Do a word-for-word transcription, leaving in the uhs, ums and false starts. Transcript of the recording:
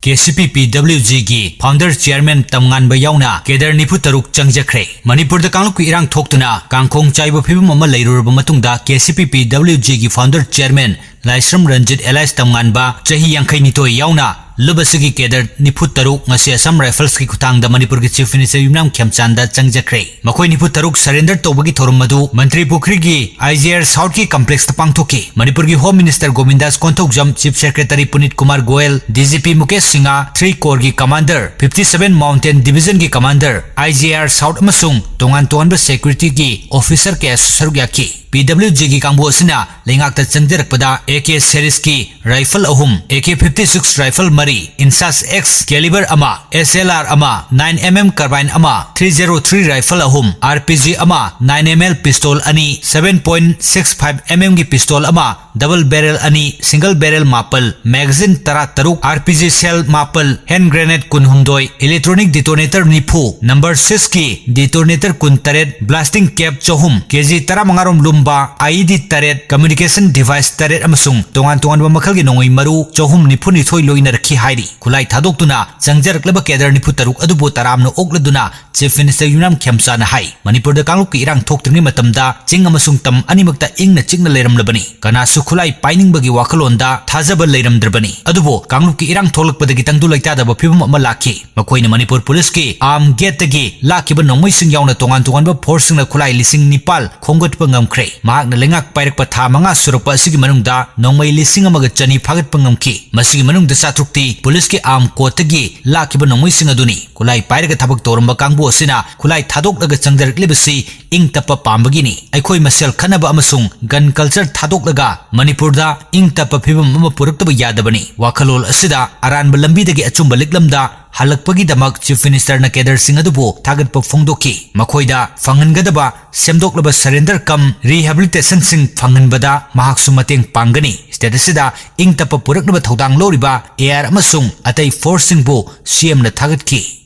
K C ꯄꯤ ꯄꯤ W ꯖꯤꯒꯤ founder chairman ꯇꯝꯉꯥꯟꯕ ꯌꯥꯎꯅ cadre ꯅꯤꯐꯨ ꯇꯔꯨꯛ ꯆꯪꯖꯈ꯭ꯔꯦ꯫ ꯃꯅꯤꯄꯨꯔꯗ ꯀꯥꯡꯂꯨꯞꯀꯤ ꯏꯔꯥꯡ ꯊꯣꯛꯇꯨꯅ ꯀꯥꯡꯈꯣꯡ ꯆꯥꯏꯕ ꯐꯤꯕꯝ ꯑꯃ ꯂꯩꯔꯨꯔꯕ ꯃꯇꯨꯡꯗ, ꯀꯦ ꯁꯤ ꯄꯤ ꯄꯤ ꯗꯕ꯭ꯂꯤꯎ ꯖꯤꯒꯤ founder chairman ꯂꯥꯏꯁ꯭ꯔꯝ ꯔꯟꯖꯤꯠ alias ꯇꯝꯉꯥꯟꯕ, ꯆꯍꯤ ꯌꯥꯡꯈꯩ ꯅꯤꯊꯣꯏ ꯌꯥꯎꯅ ꯂꯨꯞ ꯑꯁꯤꯒꯤ cadre ꯅꯤꯐꯨ ꯇꯔꯨꯛ ꯉꯁꯤ Assam Riflesꯀꯤ ꯈꯨꯠꯊꯥꯡꯗ ꯃꯅꯤꯄꯨꯔꯒꯤ Chief Minister ꯌꯨꯝꯅꯥꯝ ꯈꯦꯝꯆꯥꯟꯗ ꯆꯪꯖꯈ꯭ꯔꯦ꯫ ꯃꯈꯣꯏ ꯅꯤꯐꯨ ꯇꯔꯨꯛ surrender ꯇꯧꯕꯒꯤ ꯊꯧꯔꯝ ꯑꯗꯨ ꯃꯟꯇ꯭ꯔꯤ ꯄꯨꯈ꯭ꯔꯤꯒꯤ I G I R Southꯀꯤ complexꯇ ꯄꯥꯡꯊꯣꯛꯈꯤ꯫ ꯃꯅꯤꯄꯨꯔꯒꯤ Home Minister ꯒꯣꯕꯤꯟꯗꯥꯁ Konthoujam, Chief Secretary ꯄꯨꯅꯤꯠ Kumar Goyal, D G P Mukesh Singh, three Corpsꯀꯤ commander, fifty seven Mountain Divisionꯒꯤ commander, I G I R South ꯑꯃꯁꯨꯡ ꯇꯣꯉꯥꯟ ꯇꯣꯉꯥꯟꯕ securityꯒꯤ officer ꯀꯌꯥꯁꯨ ꯁꯔꯨꯛ ꯌꯥꯈꯤ꯫ ꯄꯤ ꯗꯕ꯭ꯂꯤꯎ ꯖꯤꯒꯤ ꯀꯥꯡꯕꯨ ꯑꯁꯤꯅ ꯂꯩꯉꯥꯛꯇ ꯆꯪꯖꯔꯛꯄꯗ, A K serieski rifle ꯑꯍꯨꯝ, A K fifty six rifle ꯃꯔꯤ, INSAS X caliber ꯑꯃ, S L R ꯑꯃ, nine M M carbine ꯑꯃ, three zero three rifle ꯑꯍꯨꯝ, R P G ꯑꯃ, nine M L pistol ꯑꯅꯤ, seven point six five M Mꯒꯤ pistol ꯑꯃ, double barrel ꯑꯅꯤ, single barrel ꯃꯥꯄꯜ, magazine ꯇꯔꯥ ꯇꯔꯨꯛ, R P G shell ꯃꯥꯄꯜ, hand grenade ꯀꯨꯟꯍꯨꯝꯗꯣꯏ, electronic detonator ꯅꯤꯐꯨ, number sixꯀꯤ detonator ꯀꯨꯟꯇꯔꯦꯠ, blasting cap ꯆꯍꯨꯝ, K G ꯇꯔꯥꯃꯉꯥ ꯔꯣꯝ ꯂꯨꯝꯕ I E D ꯇꯔꯦꯠ, communication device ꯇꯔꯦꯠ ꯑꯃꯁꯨꯡ ꯇꯣꯉꯥꯟ ꯇꯣꯉꯥꯟꯕ ꯃꯈꯜꯒꯤ ꯅꯣꯡꯃꯩ ꯃꯔꯨ ꯆꯍꯨꯝ ꯅꯤꯐꯨ ꯅꯤꯊꯣꯏ ꯂꯣꯏꯅꯔꯛꯈꯤ ꯍꯥꯏꯔꯤ꯫ ꯈꯨꯠꯂꯥꯏ ꯊꯥꯗꯣꯛꯇꯨꯅ ꯆꯪꯖꯔꯛꯂꯕ cadre ꯅꯤꯐꯨ ꯇꯔꯨꯛ ꯑꯗꯨꯕꯨ ꯇꯔꯥꯝꯅ ꯑꯣꯛꯂꯗꯨꯅ Chief Minister ꯌꯨꯝꯅꯥꯝ ꯈꯦꯝꯆꯥꯅ ꯍꯥꯏ, ꯃꯅꯤꯄꯨꯔꯗ ꯀꯥꯡꯂꯨꯞꯀꯤ ꯏꯔꯥꯡ ꯊꯣꯛꯇ꯭ꯔꯤꯉꯩ ꯃꯇꯝꯗ ꯆꯤꯡ ꯑꯃꯁꯨꯡ ꯇꯝ ꯑꯅꯤꯃꯛꯇ ꯏꯪꯅ ꯆꯤꯛꯅ ꯂꯩꯔꯝꯂꯕꯅꯤ꯫ ꯀꯅꯥꯁꯨ ꯈꯨꯠꯂꯥꯏ ꯄꯥꯏꯅꯤꯡꯕꯒꯤ ꯋꯥꯈꯜꯂꯣꯟꯗ ꯊꯥꯖꯕ ꯂꯩꯔꯝꯗ꯭ꯔꯕꯅꯤ꯫ ꯑꯗꯨꯕꯨ ꯀꯥꯡꯂꯨꯞꯀꯤ ꯏꯔꯥꯡ ꯊꯣꯛꯂꯛꯄꯗꯒꯤ ꯇꯪꯗꯨ ꯂꯩꯇꯥꯗꯕ ꯐꯤꯕꯝ ꯑꯃ ꯂꯥꯛꯈꯤ꯫ ꯃꯈꯣꯏꯅ ꯃꯅꯤꯄꯨꯔ ꯄꯨꯂꯤꯁꯀꯤ arm gateꯇꯒꯤ ꯂꯥꯛꯈꯤꯕ ꯅꯣꯡꯃꯩꯁꯤꯡ ꯌꯥꯎꯅ ꯇꯣꯉꯥꯟ ꯇꯣꯉꯥꯟꯕ forceꯁꯤꯡꯅ ꯈꯨꯠꯂꯥꯏ ꯂꯤꯁꯤꯡ ꯅꯤꯄꯥꯜ ꯈꯣꯝꯒꯠꯄ ꯉꯝꯈ꯭ꯔꯦ꯫ ꯃꯍꯥꯛꯅ ꯂꯩꯉꯥꯛ ꯄꯥꯏꯔꯛꯄ ꯊꯥ ꯃꯉꯥ ꯁꯨꯔꯛꯄ ꯑꯁꯤꯒꯤ ꯃꯅꯨꯡꯗ ꯅꯣꯡꯃꯩ ꯂꯤꯁꯤꯡ ꯑꯃꯒ ꯆꯅꯤ ꯐꯥꯒꯠꯄ ꯉꯝꯈꯤ꯫ ꯃꯁꯤꯒꯤ ꯃꯅꯨꯡꯗ ꯆꯥꯇ꯭ꯔꯨꯛꯇꯤ ꯄꯨꯂꯤꯁꯀꯤ arm courtꯇꯒꯤ ꯂꯥꯛꯈꯤꯕ ꯅꯣꯡꯃꯩꯁꯤꯡ ꯑꯗꯨꯅꯤ꯫ ꯈꯨꯠꯂꯥꯏ ꯄꯥꯏꯔꯒ ꯊꯕꯛ ꯇꯧꯔꯝꯕ ꯀꯥꯡꯕꯨ ꯑꯁꯤꯅ ꯈꯨꯠꯂꯥꯏ ꯊꯥꯗꯣꯛꯂꯒ ꯆꯪꯖꯔꯛꯂꯤꯕꯁꯤ ꯏꯪ ꯇꯞꯄ ꯄꯥꯝꯕꯒꯤꯅꯤ꯫ ꯑꯩꯈꯣꯏ ꯃꯁꯦꯜ ꯈꯠꯅꯕ ꯑꯃꯁꯨꯡ gun culture ꯊꯥꯗꯣꯛꯂꯒ ꯃꯅꯤꯄꯨꯔꯗ ꯏꯪ ꯇꯞꯄ ꯐꯤꯕꯝ ꯑꯃ ꯄꯨꯔꯛꯇꯕ ꯌꯥꯗꯕꯅꯤ꯫ ꯋꯥꯈꯜꯂꯣꯟ ꯑꯁꯤꯗ ꯑꯔꯥꯟꯕ ꯂꯝꯕꯤꯗꯒꯤ ꯑꯆꯨꯝꯕ ꯂꯤꯛꯂꯝꯗ ꯍꯜꯂꯛꯄꯒꯤꯗꯃꯛ Chief Ministerꯅ cadreꯁꯤꯡ ꯑꯗꯨꯕꯨ ꯊꯥꯒꯠꯄ ꯐꯣꯡꯗꯣꯛꯈꯤ꯫ ꯃꯈꯣꯏꯗ ꯐꯪꯍꯟꯒꯗꯕ ꯁꯦꯝꯗꯣꯛꯂꯕ surrender cum rehabilitationꯁꯤꯡ ꯐꯪꯍꯟꯕꯗ ꯃꯍꯥꯛꯁꯨ ꯃꯇꯦꯡ ꯄꯥꯡꯒꯅꯤ꯫ State ꯑꯁꯤꯗ ꯏꯪ ꯇꯞꯄ ꯄꯨꯔꯛꯅꯕ ꯊꯧꯗꯥꯡ ꯂꯧꯔꯤꯕ AR ꯑꯃꯁꯨꯡ ꯑꯇꯩ forceꯁꯤꯡꯕꯨ CMꯅ ꯊꯥꯒꯠꯈꯤ꯫